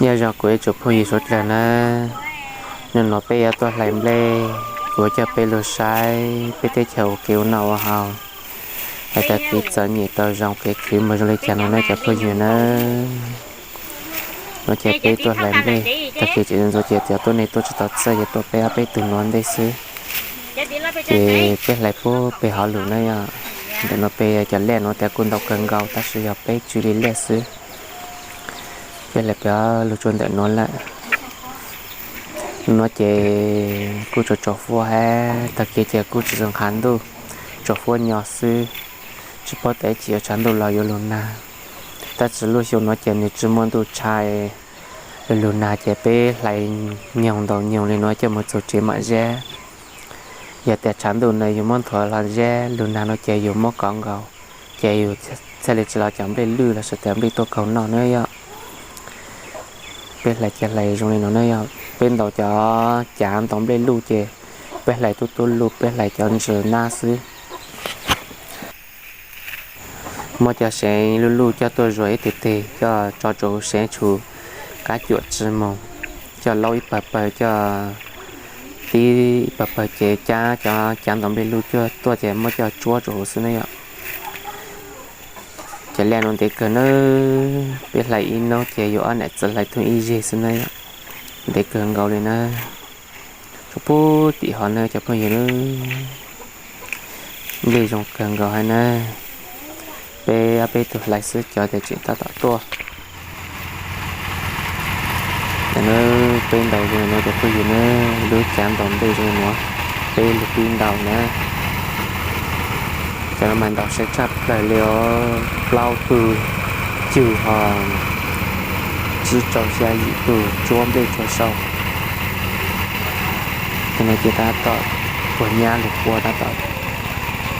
Nyob zoo kuv ib tsoom phooj ywg suav dlawg nawb, hnub no peb yuav tuaj hlais nplej, kuv coj peb lug saib peb teb chaws ua kev ua noj ua haus, hais tag kev txom nyem tau zoo kev khwv mus zoo li cas no nawb cov phooj ywg nawb. No ces peb tuaj hlais nplej, tag kis tseem ntxuav ces cov tuaj nej tuaj tsis tau txawj ces tuaj peb ob peb tug nuav ntej xwb. Ces peb hlais puag pem hov lug na yom. Ntawm no peb cov liaj no tias kuj ntau kawg nkaus tab sis yog peb tsw li liaj xwb. Peb hlais pem lug tsuas ntawm no lawm. No ces kuj tsaus tsaus fuab hab tag kis ces kuj tsis zoo qhav ntuj, tsaus fuab nyo xwb. Tsis paub tab sis yuav tshav ntuj los yuav lug nag, tab sis lub xyoo no ces nws tsis muaj ntuj tshav, lug nag ces peb hlais nyoog ntaus nyoog li no coj mus txug tsev mam zab. Yog tias tshav ntuj no yus muab nthuav los zab, lug nag no ces yus muab kov nkaus, ces yus thiaj li tsis los cov nplej lwj los sis tas nplej tuaj kaug noj na yom. Peb hlais ces hlais zoo li no na yom, peb ntaus cov cav ntaus nplej luj ces peb hlais tub tub lug, peb hlais cov ntsws nab xwb. Muab cov seev luj luj coj tuaj zuas ib teg teg coj tso rau seev tshu kab cuam tsi moog, coj laub ib pawg pawg, coj tib ib pawg pawg ces cab cov cav ntaus nplej luj coj tuaj ces muab coj tsuab rau huv xwb na yom. Cov liaj no ntev kawg nawb, peb hlais ib nub ces yus ob nam txwv hlais thoob ib zeg xwb na yom. Ntev kawg nkaus li na. Tsuas puag tim hov na cov phooj ywg nawb. Nplej zoo kawg nkaus hab na. Peb ob peb tug hlais xwb, cov ces tseem tab tom tuaj. Peb ntaus zoo li no cov phooj ywg nawb, lub cav ntaus nplej zoo li no, peb lug pib ntaus na. Cov no mas ntaus sai tshaj plawg li os, plaub tug cug ho tsib rau xya yim tug tsuab nplej tsuag sau. Cov no ces tab tom puag nyab lug pua tab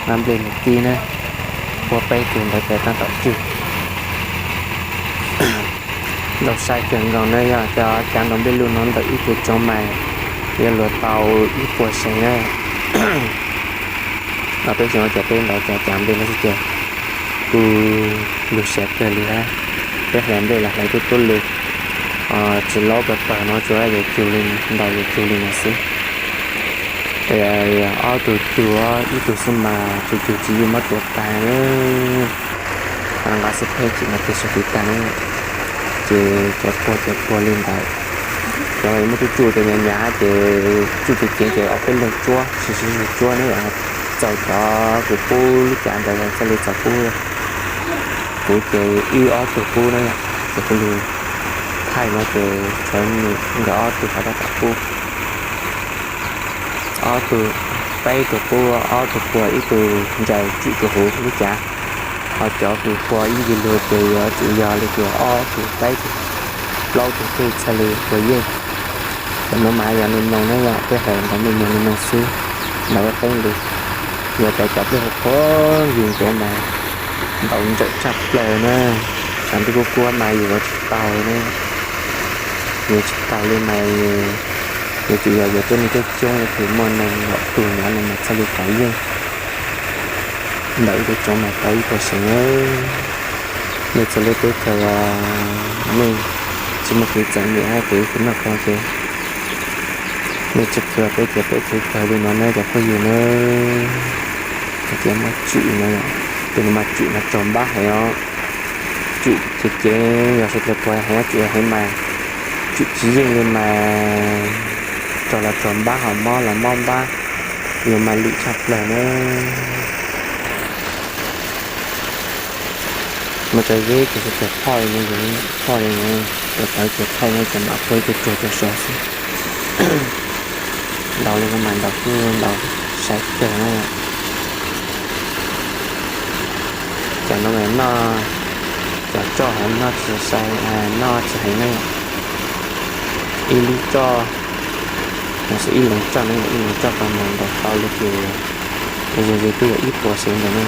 tom nplej mus tib na, pua peb tug ntawd ces tab tom cug. Ntaus sai kawg nkaus na yog cov cav ntaus nplej luj no ntawm ib tug tsoov mas yuav luag tau ib puas seev na. Peb xyoo no ces peb ntaus cov cav nplej no xwb ces kuj lug siav kawg li hab. Peb hlais nplej los hlais tub tub lug, tsis laub pawg pawg no tsuas yog cug li, ntaus yog cug li no xwb. Ob tug cug, ib tug xwb mas cug cug tsis yeej muab tuav tag. Nqa xub pheej tsim no tes sawv tiv tag na. Ces cov puag ces puag li ntawd. Cov muab tsuj tsuj ces nyav nyav ces tsuj ceev ceev ces ob peb leeg tsuab sib sib tsuab na. Txaus cov kuv pub lub cav ntawd txhaj li txaus pub. Kuv ces wb ob tug pub na, ces kuv lug thaij no ces tshuav nkawd ob tug qhov tab tom pub. Ob tug, peb tug pub, ob tug puag ib tug ntsaws tsim rau huv lub cav. Ho cov kws puag ib ncig lug ces yuav tsum yog li tias ob tug peb tug, plaub tug tej txhaj li puas yeej. Cov nuav mas yog me noog na yom, peb hlais ntaus me noog me noog xwb, ntaus ib qeeb li. Yog cov cav nplej qhuav qhuav yug ntawd mas ntaus ntsawm tshaj plawg na, tshav ntuj kuab kuab mas yus yuav tsis taug na. Yuav tsis taug li mas yuav tsum yog yuav tuab neeg coob coob los sis muaj neeg lom tug ntawd no mas txhaj li tau yeej. Ntaus ib tug tsoov mas tau ib puas seev na. Nej txhua lub teb chaws nej tsis muaj kev txom nyem hab kev khwv noj khwv haus ces nej tsis khwv peb ces peb khwv kawg li no na cov phooj ywg na. Ces muab tswm no, tus no mas tswm mas raug npab heev os. Tswm ces ces yog suav dlawg puag heev, tswm heev mas tswm tsis yeej li mas raug los raug npab, ho mob los mob npab, yuav mas lim tshaj plawg na. Muab cov zeb ces suav dlawg phoj li no, phoj li no, cov tawv ces phoj li no, ces mam puag ib tug tsuag rau saud xwb. Ntaus li no mas ntaus kuj ntaus sai kawg na. Cov no mas noj, cov tsoj hov noj tsis sai, noj tsis heev na. Ib lub tsoj los sis ib leeg tsoj na, ib leeg tsoj tau mas ntaus tau li ces ze ze twb yog ib puas seev ntawd na.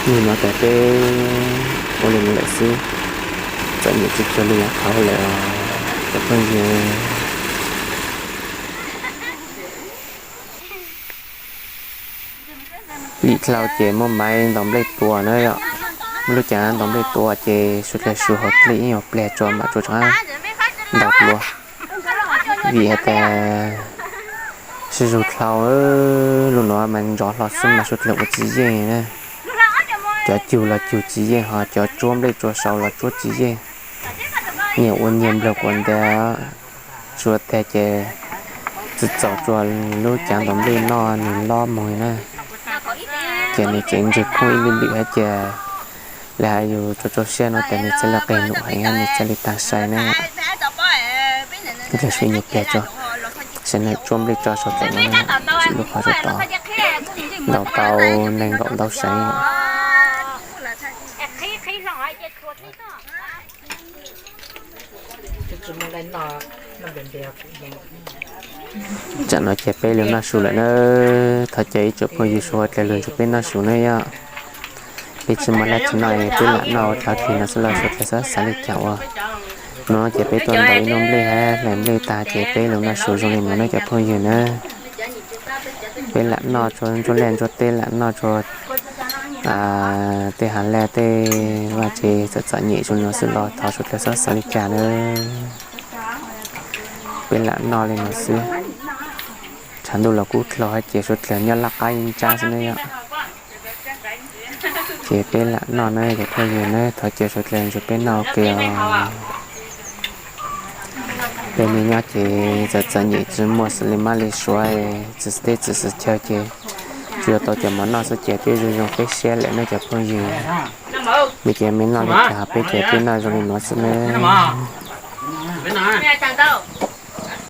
Nim no tas peb ua li no lawm xwb, txom nyem tsis cuag li yav thaud lawm os cov phooj ywg. Lim dlau ces muaj maiv ntaus nplej tua na yom. Muaj lub cav ntaus nplej tua ces suav dlawg su hauv dlej ib nyuag pliag tso mam tsuas tso ntaus dlua. Vim hais tias sib zug dlhau, lub nuav mas ntsov hlo xwb mas suav dlawg ua tsis yeej na. Cov cug los cug tsis yeej, ho cov tsuab nplej tsuab sau los tsuab tsis yeej. Nyias ua nyias nplawg quas ntias, tsuav tag ces txawm txaus tsuas lub cav ntaus nplej noj nws lob moog na. Ces nws tseem ntswg khooj ib lwm lwm hab ces lawv has yus tsuas tsuas siab no tas nws txhaj li qeg num heev hab nws txhaj li taag sai na. Ib pliag su ib nyuag pliag tso, saib nws tsuab nplej tso sau dlawg no na, tsis lub qhov sau tod, ntaus tau nees nkaum ntau seev. Tsam no ces peb lug noj su lawm na. Thov caw ib tsoom phooj ywg suav dlawg lug nrug peb noj su na yom. Peb tsis muaj dab tsi noj, peb lam noj ua dlhau dlig no xwb los suav dlawg xob xav li cas ua. Hnub no ces peb tuaj ntaus ib lub nplej hab hlais nplej tag ces peb lug noj su zoo li no na cov phooj ywg na. Peb lam noj tsua ntsuab liaj ntsuab teb, lam noj tsua tej hav laj tej vaj tse txom txom nyem zoo li no xwb los thov suav dlawg xob xav li cas na. Peb lam noj li no xwb. Tshav ntuj los kub dlhau hab ces suav dlawg nyob laj qab yeej tsab xwb na yom. Ces peb lam noj na cov phooj ywg na, thov caw suav dlawg nrug peb noj ua ke os. Peb neeg nyob ces txawm txom nyem tsis muaj xws li mab li suav, txiv teb txiv xwm chaw ces tsuas yuav tau cov mov noj xwb ces peb zoo zoo peb siab lawm ne cov phooj ywg. Nej ces mej noj li cas peb ces peb noj zoo li nuav xwb ne.